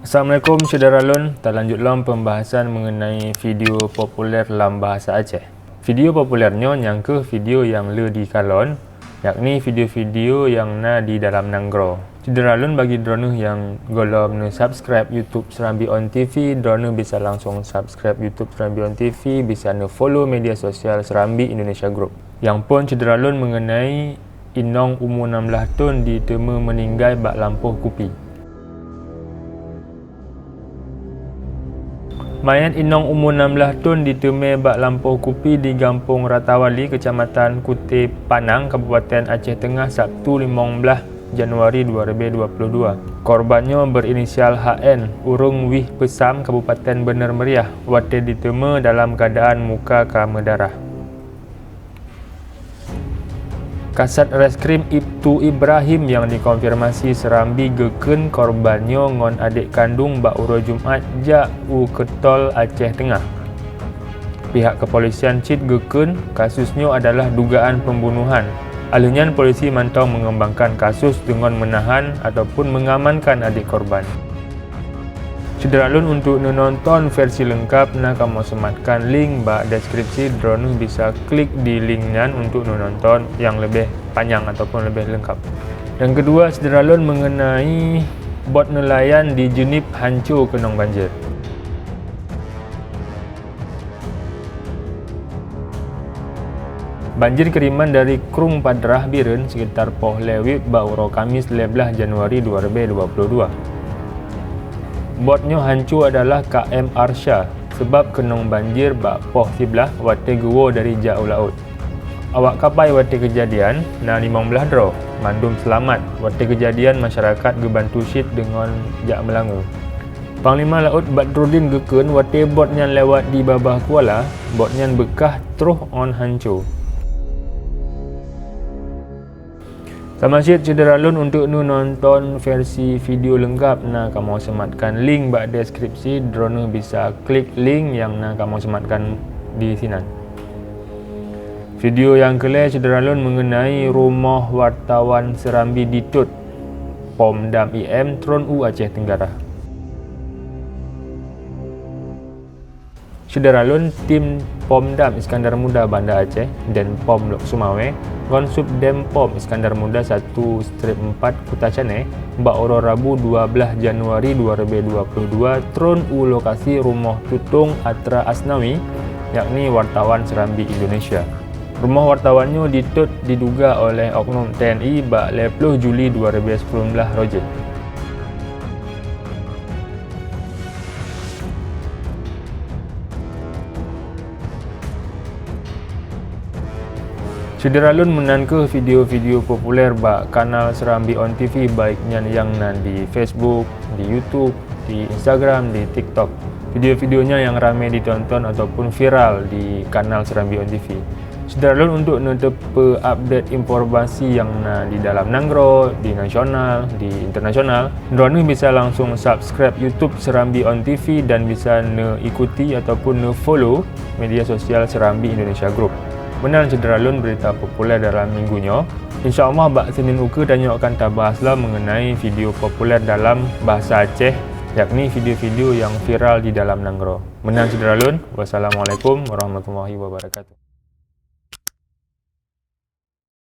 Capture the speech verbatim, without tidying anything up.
Assalamualaikum syedara lôn, talanjut lom pembahasan mengenai video populer lam bahasa Aceh. Video populer nyoe nyang kheueh video nyang le dikalon, yakni video-video nyang na di dalam nanggroe. Syedara lôn, bagi droeneuh nyang gohlom neu-subscribe YouTube Serambi On T V, droeneuh bisa langsung subscribe YouTube Serambi On T V, bisa neu-follow media sosial Serambi Indonesia Group. Nyang phon syedara lôn mengenai inong umu nam blaih thon diteumé meuninggai bak lampôh kupi. Mayét inong umu nam blaih thon diteumé bak lampôh kupi di Gampông Ratawali, Kecamatan Kute Panang, Kabupaten Aceh Tengah, Sabtu limong blaih Januari dua ribu dua puluh dua. Korban nyoe berinisial H N, ureuëng Wih Peusam, Kabupaten Bener Meriah, watée diteumé dalam keuadaan muka ka meudarah. Kasat Reskrim Ibtu Ibrahim nyang dikonfirmasi Serambi geukheun korban nyoe ngon adék kandung bak uroe Jumat jak u Keutol, Aceh Tengah. Pihak kepolisian cit geukheun kasus nyoe adalah dugaan pembunuhan. Lheueh nyan polisi mantong mengembangkan kasus deungon meunahan ataupun mengamankan adék korban. Syedara lôn, untuk neunonton versi leungkap na kamoe seumatkan link bak deskripsi, droeneuh bisa klik di link nyan untuk neunonton nyang leubeh panyang ataupun leubeh leungkap. Nyang keudua, syedara lôn, mengenai bot neulayan di Jeunieb hanco keunong banjir. Banjir kiriman dari Krueng Padrah Bireuen sekitar poh lhée wit bak uroe Kamis lhée blaih Januari dua ribu dua puluh dua. Bot nyoe hanco adalah K M Arsya, seubab keunong banjir bak poh siblaih watée geuwoe dari jak u laôt. Awak kapai watée keujadian na limong blaih droe, mandum seulamat. Watée keujadian, masyarakat geubantu cit deungon jak meulangue. Panglima Laôt Badrudin geukheun watée bot nyan lewat di babah kuala, bot nyan beukah troh ngon hanco. Sama cit syedara lôn, untuk neunonton versi video leungkap na kamoe seumatkan link bak deskripsi, droeneuh bisa klik link nyang na kamoe seumatkan di sinan. Video nyang keulhée syedara lôn mengenai rumoh wartawan Serambi ditot Pomdam I M tron u Aceh Tenggara. Syedara lôn, tim Pomdam Iskandar Muda Banda Aceh, Denpom Lhokseumawe, ngon Subdenpom Iskandar Muda satu strip empat Kuta Caneh, bak uroe Rabu dua blaih Januari dua ribu dua puluh dua, tron u lokasi rumoh tutong Atra Asnawi, yakni wartawan Serambi Indonesia. Rumoh wartawan nyoe ditot diduga oleh oknum T N I bak lhée ploh Juli dua ribu sembilan belas rojéh. Syedara lôn, meunan kheueh video-video populer bak kanal Serambi On T V, baik nyan nyang na di Facebook, di YouTube, di Instagram, di TikTok. Video-video nyan nyang ramé ditonton ataupun viral di kanal Serambi On T V. Syedara lôn, untuk neuteupeue update informasi nyang na di dalam nanggroe, di nasional, di internasional, droeneuh bisa langsung subscribe YouTube Serambi On T V dan bisa neuikuti ataupun neufollow media sosial Serambi Indonesia Group. Meunan syedara lôn berita populer dalam minggu nyoe. Insya Allah bak Senin ukeue tanyoe akan tabahas lom mengenai video populer dalam bahasa Aceh, yakni video-video nyang viral di dalam nanggroe. Meunan syedara lôn, wassalamualaikum warahmatullahi wabarakatuh.